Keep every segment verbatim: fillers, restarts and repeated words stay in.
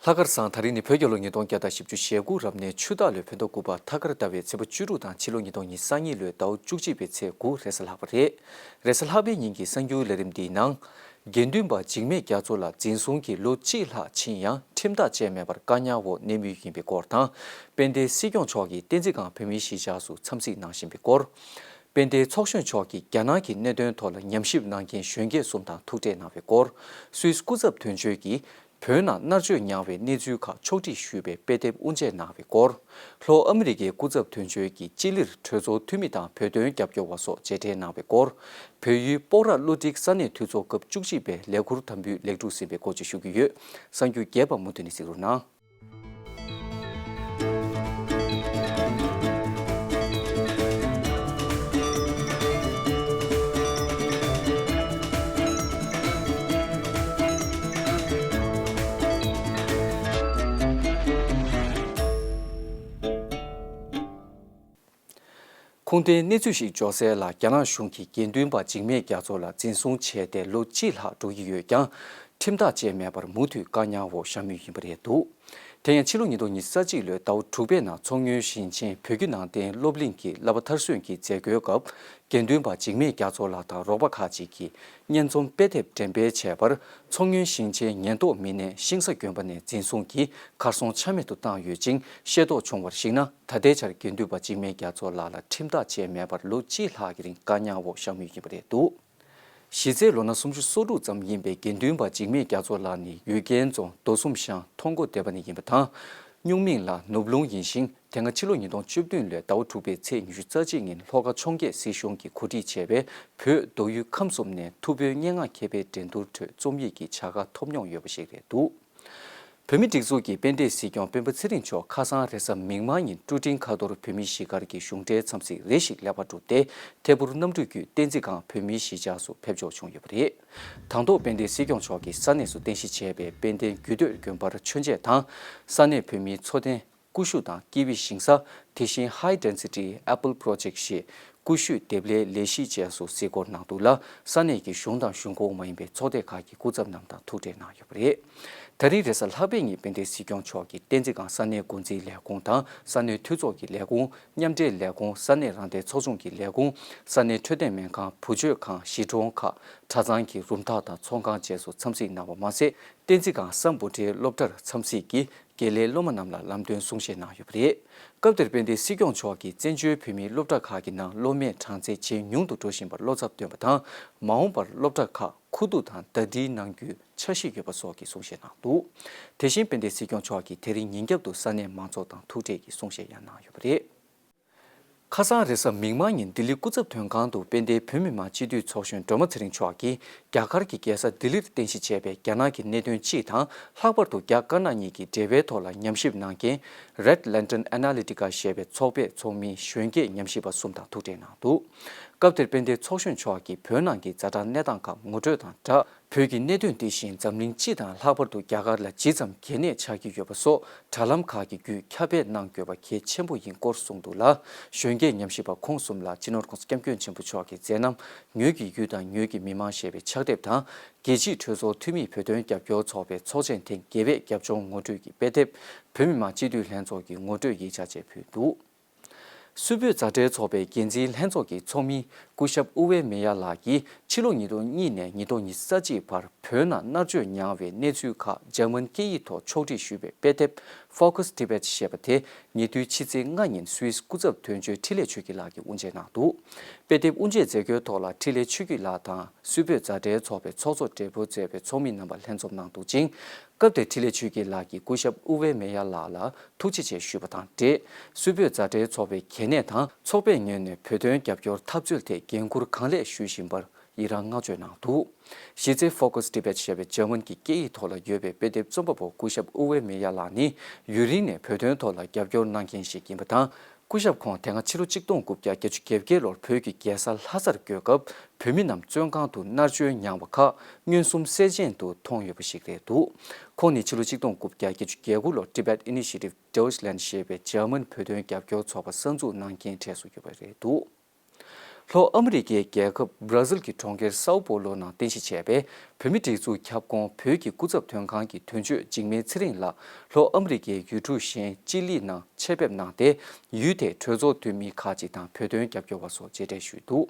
ལྷག་དཀར་བཟང་། ད་རིང་ནི་བོད་རྒྱལ་ལོ་ཉིས་སྟོང་བརྒྱ་དང་བཞི་བཅུ་ཞེ་དགུ་རབ་གནས་ཆུ་སྟག་ལོའི་བོད་ཟླ་དགུ་པ་ཐ་སྐར་ཟླ་བའི་ཚེས་པ་བཅུ་དྲུག་དང་ཕྱི་ལོ་ཉིས་སྟོང་ཉི་ཤུ་རྩ་གཉིས་ལོའི་ཟླ་བ་བཅུ་གཅིག་པའི་ཚེས་དགུ་རེས་གཟའ་ལྷག་པ་རེད། རེས་གཟའ་ལྷག་པའི་ཉིན་གྱི་གསར་འགྱུར་ལས་རིམ་འདིའི་ནང་། དགེ་འདུན་པ་འཇིགས་མེད་རྒྱ་མཚོ་ལགས་འཛིན་བཟུང་གིས་ལོ་གཅིག་ལྷག་ཕྱིན་ཡང་ཁྲིམས་ཐག་བཅད་མེད་པར་བཀག་ཉར་འོག་གནས་མུས་ཡིན་པའི་སྐོར་དང་། དཔལ་ལྡན་སྲིད་སྐྱོང་མཆོག་གིས་བསྟན་འཛིན་སྒང་བོད་མིའི་གཞིས་ཆགས་སུ་འཚམས་གཟིགས་གནང་བཞིན་པའི་སྐོར། དཔལ་ལྡན་ཚོགས་གཞོན་མཆོག་གིས་རྒྱ་ནག་གི་གནད་དོན་ཐོག་ལ་ཉམས་ཞིབ་གནང་མཁན་གཞོན་སྐྱེས་གསུམ་དང་ཐུག་འཕྲད་གནང་བའི་སྐོར། སུད་སི་སྐུ་ཚབ་དོན་གཅོད་ཀྱིས་བོད་ནང་མནར་གཅོད་མྱངས་པའི་གནས་ཚུལ་ཁག་ཕྱོགས་སྒྲིག་ཞུས་པའི་དཔེ་དེབ་དབུ་འབྱེད་གནང་བའི་སྐོར། ལྷོ་ཨ་མི་རི་ཀའི་སྐུ་ཚབ་དོན་གཅོད་ཀྱིས་ཅི་ལིར་གྲོས་ཚོགས་འཐུས་མི་དང་བོད་དོན་རྒྱབ་སྐྱོར་བ་སོགས་མཇལ་འཕྲད་གནང་བའི་སྐོར། བལ་ཡུལ་སྤོག་ར་བློ་སྒྲིག་ས་གནས་འཐུས་ཚོགས་སྐབས་བཅུ་གཅིག་པའི་ལས་འཁུར་དམ་འབུལ་ལེགས་གྲུབ་ཟིན་པའི་སྐོར་བཅས་ཞུ་གི་ཡོད། གསར་འགྱུར་རྒྱས་པ་མུ་མཐུད་ནས་གཟིགས་རོགས་གནང་། ཁུངས་ལྡན་གནས་ཚུལ་ཞིག་འབྱོར་གསལ་ལ། རྒྱ་ནག་གཞུང་གིས་དགེ་འདུན་པ་འཇིགས་མེད་རྒྱ་མཚོ་ལ་འཛིན་བཟུང་བྱས་ཏེ་ལོ་གཅིག་ལྷག་འགྲོ་གི་ཡོད་ཀྱང་། ཁྲིམས་ཐག་བཅད་མེད་པར་མུ་མཐུད་བཀག་ཉར་འོག་བཞག་མུས་ཡིན་པ་རེད་འདུག་དེ་ཡང་ཕྱི་ལོ་ཉིས་སྟོང་ཉི་ཤུ་རྩ་གཅིག་ལོའི་ཟླ་བ་དྲུག་པའི་ནང་མཚོ་སྔོན་ཞིང་ཆེན་བོད་བརྒྱུད་ནང་བསྟན་སློབ་གླིང་གི་བསླབ་པ་མཐར་སོན་གྱི་མཛད་སྒོའི་སྐབས། དགེ་འདུན་པ་འཇིགས་མེད་རྒྱ་མཚོ་ལགས་དང་རོགས་པ་ཁག་ཅིག་གིས་སྙན་རྩོམ་དཔེ་དེབ་འགྲེམས་སྤེལ་བྱས་པར། མཚོ་སྔོན་ཞིང་ཆེན་ཉེན་རྟོག་མི་སྣས་ཤིང་བཟའ་དགོན་པ་ནས་འཛིན་བཟུང་གིས་གར་སོང་ཆ་མེད་དུ་བཏང་ཡོད་ཅིང་། ཤེས་རྟོགས་བྱུང་བར་གཞིགས་ན། ད་ལྟའི་ཆར་དགེ་འདུན་པ་འཇིགས་མེད་རྒྱ་མཚོ་ལགས་ལ་ཁྲིམས་ཐག་བཅད་མེད་པར་ལོ་གཅིག་ལྷག་གི་རིང་བཀག་ཉར་འོག་བཞག་མུས་ཡིན་པ་རེད་འདུག་གཞི་རྩའི་ལོ་ན་སུམ་ཅུ་སོ་དྲུག་ཙམ་ཡིན་པའི་དགེ་འདུན་པ་འཇིགས་མེད་རྒྱ་མཚོ་ལགས་ནི་ཡུལ་སྐལ་རྫོང་མདོ་གསུམ་ཤང་ཐོང་གོ་སྡེ་པ་ནས་ཡིན་པ་དང་། སྨྱུག་མིང་ལ་ནུབ་ལུང་ཡིན་ཞིང་། དེ་སྔ་ཕྱི་ལོ་ཉིས་སྟོང་བཅུ་བདུན་ལོའི་ཟླ་བ་དྲུག་པའི་ཚེས་ཉི་ཤུ་རྩ་གཅིག་ཉིན་ལྷོ་ཁ་འཕྱོངས་རྒྱས་སྲིད་གཞུང་གིས་གོ་སྒྲིག་བྱས་པའི་བོད་མདོ་དབུས་ཁམས་གསུམ་ནས་ཐུབ་བོད་སྙན་ངག་མཁས་པའི་འགྲན་བསྡུར་ཁྲོད་རྩོམ་ཡིག་གི་བྱ་དགའ་ཐོབ་མྱོང་ཡོད་པ་ཞིག་རེད་འདུག་བོད་མིའི་སྒྲིག་འཛུགས་ཀྱི་དཔལ་ལྡན་སྲིད་སྐྱོང་སྤེན་པ་ཚེ་རིང་མཆོག་ཁ་སང་རེས་གཟའ་མིག་དམར་ཉིན་ཀྲུ་ཀྲིང་ཁ་ཐོར་བོད་མིའི་གཞིས་སྒར་གྱི་གཞུང་འབྲེལ་འཚམས་གཟིགས་རེ་ཞིག་ལེགས་པར་གྲུབ་སྟེ། ཐད་འཕུར་གནམ་གྲུ་བརྒྱུད་བསྟན་འཛིན་སྒང་བོད་མིའི་གཞིས་ཆགས་སུ་ཕེབས་འབྱོར་བྱུང་ཡོད་པ་རེད། དང་ཐོག་དཔལ་ལྡན་སྲིད་སྐྱོང་མཆོག་གིས་ས་གནས་སུ་རྟེན་གཞི་བྱས་པའི་དཔལ་ལྡན་རྒྱུད་སྟོད་དགོན་པར་མཆོད་མཇལ་དང་། ས་གནས་བོད་མིའི་འཚོ་རྟེན་ཀུ་ཤུ་དང་ཀི་ཝི་ཞིང་ས། དེ་བཞིན་High Density Apple Project ཞེས་ཀུ་ཤུ་འདེབས་ལས་ལས་གཞི་བཅས་སུ་གཟིགས་སྐོར་གནང་འདུག་ལ། ས་གནས་ཀྱི་གཞུང་དང་གཞུང་ཁོངས་མ་ཡིན་པའི་ཚོགས་སྡེ་ཁག་གི་སྐུ་ཚབ་རྣམས་དང་ཐུག་འཕྲད་གནང་ཡོད་པ་རེད། ད་རིང་རེས་གཟའ་ལྷག་པའི་ཉིན་དཔལ་ལྡན་སྲིད་སྐྱོང་མཆོག་གིས་བསྟན་འཛིན་སྒང་ས་གནས་འགོ་འཛིན་ལས་ཁུངས་དང་ས་གནས་འཐུས་ཚོགས་ཀྱི་ལས་ཁུངས། མཉམ་འབྲེལ་ལས་ཁུངས། ས་གནས་རང་བདེན་ཚོགས་ཆུང་གི་ལས་ཁུངས། ས་གནས་འཕྲོད་བསྟེན་སྨན་ཁང་། བུ་བཅོལ་ཁང་། གཞིས་གྲོང་ཁག་གྲྭ་ཚང་གི་རུམ་བདག་དང་ཚོང་ཁང་བཅས་སུ་འཚམས་གཟིགས་གནང་བ་མ་ཟད། བསྟན་འཛིན་སྒང་ས་འབོ་ཁྲའི་སློབ་གྲྭར་འཚམས་གཟིགས་ཀྱིས་དགེ་ལས་སློབ་མ་རྣམས་ལ་ལམ་སྟོན་གསུང་བཤད་གནང་ཡོད་པ་རེད། སྐབས་དེར་དཔལ་ལྡན་སྲིད་སྐྱོང་མཆོག་གིས་བཙན་བྱོལ་བོད་མིའི་སློབ་གྲྭ་ཁག་གི་ནང་སློབ་མའི་གྲངས་ཚད་ཇེ་ཉུང་དུ་འགྲོ་བཞིན་པར་བློ་འཚབ་བཏོན་པ་དང་། མ་འོངས་པར་སློབ་གྲྭ་ཁག་ཁུ་བསྡུ་དང་ཟླ་སྒྲིལ་གནང་རྒྱུའི་འཆར་གཞི་ཡོད་པ་སོགས་ཀྱི་གསུང་བཤད་གནང་འདུག་དེ་བཞིན་དཔལ་ལྡན་སྲིད་སྐྱོང་མཆོག་གིས་དེ་རིང་ཉིན་རྒྱབ་ཏུ་ས་གནས་མང་ཚོགས་དང་ཐུག་འཕྲད་ཀྱིས་གསུང་བཤད་ཡང་གནང་ཡོད་པ་རེད། ཁ་སང་རེས་གཟའ་མིག་དམར་ཉིན་ལྡི་ལི་སྐུ་ཚབ་དོན་ཁང་དུ་དཔལ་ལྡན་བོད་མི་མང་སྤྱི་འཐུས་ཚོགས་གཞོན་སྒྲོལ་མ་ཚེ་རིང་མཆོག་གིས་རྒྱ་གར་གྱི་རྒྱལ་ས་ལྡི་ལིར་རྟེན་གཞི་བྱས་པའི་རྒྱ་ནག་གི་གནད་དོན་སྤྱི་དང་། ལྷག་པར་དུ་རྒྱ་དཀར་ནག་གཉིས་ཀྱི་འབྲེལ་བའི་ཐོག་ལ་ཉམས་ཞིབ་གནང་མཁན་Red Lantern Analytica ཞེས་པའི་ཚོགས་པའི་ཚོགས་མི་གཞོན་སྐྱེས་ཉམས་ཞིབ་པ་གསུམ་དང་ཐུག་འཕྲད་གནང་འདུག་སྐབས་དེར་དཔལ་ལྡན་ཚོགས་གཞོན་མཆོག་གིས་བོད་ནང་གི་ཛ་དྲག་གནས་སྟངས་ཁག་ངོ་སྤྲོད་དང་སྦྲགས། བོད་ཀྱི་གནད་དོན་དེ་བཞིན་འཛམ་གླིང་སྤྱི་དང་ལྷག་པར་དུ་རྒྱ་གར་ལ་ཇི་ཙམ་གལ་གནད་ཆགས་ཀྱི་ཡོད་པ་སོགས་དྲ་ལམ་ཁག་གི་བརྒྱུད་ཁྱབ་སྤེལ་གནང་དགོས་པ་གལ་ཆེན་པོ་ཡིན་སྐོར་གསུངས་འདུག་ལ། གཞོན་སྐྱེས་ཉམས་ཞིབ་པ་ཁོང་གསུམ་ལ་སྤྱི་ནོར་༸གོང་ས་༸སྐྱབས་མགོན་ཆེན་པོ་མཆོག་གི་མཛད་རྣམ། ངོས་ཀྱི་ཡུལ་དང་ངོས་ཀྱི་མི་མང་ཞེས་པའི་ཕྱག་དེབ་དང་། རྒྱལ་སྤྱིའི་གྲོས་ཚོགས་འཐུས་མིའི་བོད་དོན་རྒྱབ་སྐྱོར་ཚོགས་པའི་ཚོགས་ཆེན་ཐེངས་བརྒྱད་པའི་རྒྱབ་ལྗོངས་ངོ་སྤྲོད་ཀྱི་དཔེ་དེབ། བོད་མི་མང་སྤྱི་འཐུས་ལྷན་ཚོགས་ཀྱི་ངོ་སྤྲོད་ཡིག་ཆ་བཅས་ཕུལ་འདུག་སུད་བོད་མཛའ་འབྲེལ་ཚོགས་པའི་འགན་འཛིན་ལྷན་ཚོགས་ཀྱི་ཚོགས་མི་སྐུ་ཞབས་ཨུ་ཝེ་མེ་ཡ་ལགས་ཀྱིས་ཕྱི་ལོ་ཉིས་སྟོང་གཉིས་ནས་ཉིས་སྟོང་ཉི་ཤུ་རྩ་གཅིག་བར་བོད་ནང་མནར་གཅོད་མྱངས་པའི་གནས་ཚུལ་ཁག་འཇར་མན་སྐད་ཡིག་ཐོག་ཕྱོགས་སྒྲིག་ཞུས་པའི་དཔེ་དེབ་Focus Tibet ཞེས་པ་དེ་ཉེ་དུས་ཕྱི་ཚེས་ལྔ་ཉིན་སུད་སི་སྐུ་ཚབ་དོན་གཅོད་འཕྲིན་ལས་ཆོས་སྐྱིད་ལགས་ཀྱིས་དབུ་འབྱེད་གནང་འདུག་དཔེ་དེབ་དབུ་འབྱེད་མཛད་སྒོའི་ཐོག་ལ་འཕྲིན་ལས་ཆོས་སྐྱིད་ལགས་དང་། སུད་བོད་མཛའ་འབྲེལ་ཚོགས་པའི་ཚོགས་གཙོ་བགྲེས་པོ་བཅས་པའི་ཚོགས་མི་རྣམ་པ་ལྷན་འཛོམས་གནང་འདུག་ཅིང་། སྐབས་དེར་འཕྲིན་ལས་ཆོས་སྐྱིད་ལགས་ཀྱིས་སྐུ་ཞབས་ཨུ་ཝེ་མེ་ཡ་ལགས་ལ་ཐུགས་རྗེ་ཆེ་ཞུས་པ་དང་འབྲེལ། སུད་བོད་མཛའ་འབྲེལ་ཚོགས་པའི་གལ་གནད་དང་། ཚོགས་པའི་ངོས་ནས་བོད་དོན་རྒྱབ་སྐྱོར་འཐབ་རྩོད་ཐད་འགན་འཁུར་གང་ལེགས་ཞུ་བཞིན་པར་ཡི་རངས་བསྔགས་བརྗོད་གནང་འདུག་གཞི་རྩའི་Focus Tibet ཞེས་པའི་འཇར་མན་གྱི་སྐད་ཡིག་ཐོག་ལ་ཡོད་པའི་དཔེ་དེབ་རྩོམ་པ་པོ་སྐུ་ཞབས་ཨུ་ཝེ་མེ་ཡ་ལགས་ནི་ཡུན་རིང་ནས་བོད་དོན་ཐོག་ལ་རྒྱབ་སྐྱོར་གནང་མཁན་ཞིག་ཡིན་པ་དང་། སྐུ་ཞབས་ཁོང་དེ་སྔ་ཕྱི་ལོ་ཆིག་སྟོང་དགུ་བརྒྱ་བརྒྱད་ཅུ་གྱ་བརྒྱད་ལོར་བོད་ཀྱི་རྒྱལ་ས་ལྷ་སར་བསྐྱོད་སྐབས། བོད་མི་རྣམས་བཙོན་ཁང་དུ་མནར་གཅོད་མྱངས་པ་ཁག་མངོན་སུམ་གསལ་རྗེན་དུ་མཐོང་ཡོད་པ་ཞིག་རེད་འདུག་ཁོང་ནི་ཕྱི་ལོ་ཆིག་སྟོང་དགུ་བརྒྱ་བརྒྱད་ཅུ་གྱ་དགུ་ལོར་Tibet Initiative Deutschland ཞེས་པའི་འཇར་མན་བོད་དོན་རྒྱབ་སྐྱོར་ཚོགས་པ་གསར་འཛུགས་གནང་མཁན་གྲས་སུ་ཡོད་པ་རེད་འདུག་ལྷོ་ཨ་མི་རི་ཀའི་རྒྱལ་ཁབ་བྷ་ར་ཟིལ་གྱི་གྲོང་ཁྱེར་སའོ་པོ་ལོ་ནང་རྟེན་གཞི་བྱས་པའི་བོད་མི་སྒྲིག་འཛུགས་ཁྱབ་ཁོངས་བོད་ཀྱི་སྐུ་ཚབ་དོན་ཁང་གི་དོན་གཅོད་འཇིགས་མེད་ཚེ་རིང་ལགས་ལྷོ་ཨ་མི་རི་ཀའི་ཡུལ་གྲུ་གཞན་ཅི་ལི་ནང་ཆེད་ཕེབས་གནང་སྟེ། ཡུལ་དེའི་གྲོས་ཚོགས་འཐུས་མི་ཁག་ཅིག་དང་བོད་དོན་རྒྱབ་སྐྱོར་བ་སོགས་མཇལ་འཕྲད་ཞུས་འདུག་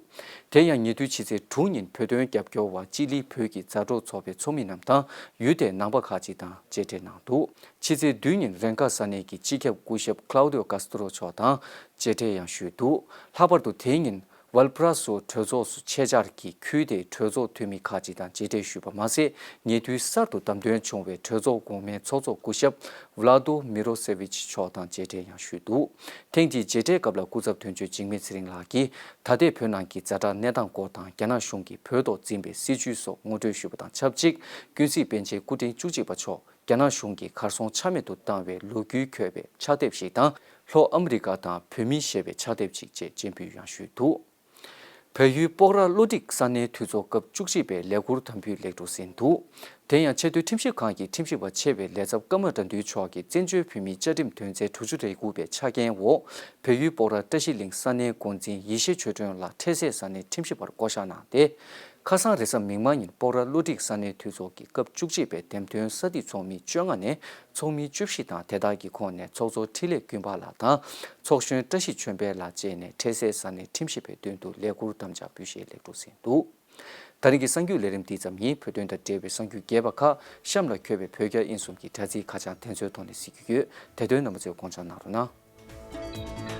དེ་ཡང་ཉེ་དུས་ཕྱི་ཚེས་དྲུག་ཉིན་བོད་དོན་རྒྱབ་སྐྱོར་བ་ཅི་ལིའི་བོད་ཀྱི་མཛའ་གྲོགས་ཚོགས་པའི་ཚོགས་མི་རྣམས་དང་ཡུལ་དེའི་ནང་པ་ཁག་ཅིག་དང་མཇལ་འཕྲད་གནང་འདུག་ཕྱི་ཚེས་བདུན་ཉིན་རེན་ཀ་ས་གནས་ཀྱི་སྤྱི་ཁྱབ་སྐུ་ཞབས་Claudio Castro་མཆོག་དང་མཇལ་འཕྲད་ཡང་ཞུས་འདུག་ལྷག་པར་དུ་དེའི་ཉིན་ཝལ་པ་ར་སོ་གྲོས་ཚོགས་སུ་ཆེད་བཅར་གྱིས་ཁུལ་དེའི་གྲོས་ཚོགས་འཐུས་མི་ཁག་ཅིག་དང་མཇལ་འཕྲད་ཞུས་པ་མ་ཟད། ཉེ་དུས་གསར་དུ་བདམས་ཐོན་བྱུང་བའི་གྲོས་ཚོགས་གོང་མའི་ཚོགས་གཙོ་སྐུ་ཞབས་Vlado Mirosevic་མཆོག་དང་མཇལ་འཕྲད་ཡང་ཞུས་འདུག་ཐེངས་འདིའི་མཇལ་འཕྲད་སྐབས་ལ་སྐུ་ཚབ་དོན་གཅོད་འཇིགས་མེད་ཚེ་རིང་ལགས་ཀྱིས་ད་ལྟའི་བོད་ནང་གི་ཛ་དྲག་གནས་སྟངས་སྐོར་དང་རྒྱ་ནག་གཞུང་གིས་བོད་ཐོག་འཛིན་པའི་སྲིད་བྱུས་སོགས་ངོ་སྤྲོད་ཞུས་པ་དང་ཆབས་ཅིག་ཀུན་གཟིགས་པཎ་ཆེན་སྐུ་ཕྲེང་བཅུ་གཅིག་པ་མཆོག་རྒྱ་ནག་གཞུང་གིས་གར་སོང་ཆ་མེད་དུ་བཏང་བའི་ལོ་རྒྱུས་འཁོད་པའི་ཕྱག་དེབ་ཞིག་དང་། ལྷོ་ཨ་མི་རི་ཀ་དང་བོད་མི་ཞེས་པའི་ཕྱག་དེབ་ཅིག་བཅས་སྤྱན་འབུལ་ཡང་ཞུས་འདུག་བལ་ཡུལ་སྤོག་ར་བློ་སྒྲིག་ས་གནས་འཐུས་ཚོགས་སྐབས་བཅུ་གཅིག་པའི་ལས་འཁུར་དམ་འབུལ་ལེགས་གྲུབ་ཟིན་འདུག་དེ་ཡང་ཆེས་མཐོའི་ཁྲིམས་ཞིབ་ཁང་གི་ཁྲིམས་ཞིབ་པ་ཆེ་བའི་ལས་ཚབ་ཀརྨ་དགྲ་འདུལ་མཆོག་གིས་བཙན་བྱོལ་བོད་མིའི་བཅའ་ཁྲིམས་དོན་ཚན་དྲུག་ཅུ་རེ་དགུ་པའི་ཆ་རྐྱེན་འོག་བལ་ཡུལ་སྤོག་ར་བཀྲ་ཤིས་གླིང་ས་གནས་འགོ་འཛིན་ཡེ་ཤེས་ཆོས་སྒྲོན་ལགས་འཕྲལ་སེལ་ས་གནས་ཁྲིམས་ཞིབ་པར་བསྐོ་གཞག་གནང་སྟེ། ཁ་སང་རེས་གཟའ་མིག་དམར་ཉིན་སྤོག་ར་བློ་སྒྲིག་ས་གནས་འཐུས་ཚོགས་ཀྱི་སྐབས་བཅུ་གཅིག་པའི་འདེམས་ཐོན་ས་འཐུས་ཚོགས་མི་བཅོ་ལྔ་ནས་ཚོགས་མི་བཅུ་བཞི་དང་དེ་དག་གི་ཁོངས་ནས་ཚོགས་གཙོ་འཕྲིན་ལས་ཀུན་དཔལ་ལགས་དང་ཚོགས་གཞོན་བཀྲ་ཤིས་ཆོས་འཕེལ་ལགས་བཅས་ནས་འཕྲལ་སེལ་ས་གནས་ཁྲིམས་ཞིབ་པའི་མདུན་དུ་ལས་འཁུར་དམ་བཅའ་འབུལ་བཞེས་ལེགས་གྲུབ་ཟིན་འདུག་ད་རིང་གི་གསར་འགྱུར་ལས་རིམ་འདི་ཙམ་ཡིན། བོད་དོན་དང་འབྲེལ་བའི་གསར་འགྱུར་རྒྱས་པ་ཁག་གཤམ་ལ་འཁོད་པའི་བོད་རྒྱ་དབྱིན་གསུམ་གྱི་དྲ་ཚིགས་ཁ་བྱང་དེ་ཚོའི་ཐོག་ནས་གཟིགས་རྒྱུ་ཡོད། དེ་དོན་རྣམ་པ་ཚོས་དགོངས་འཇགས་གནང་རོགས་གནང་།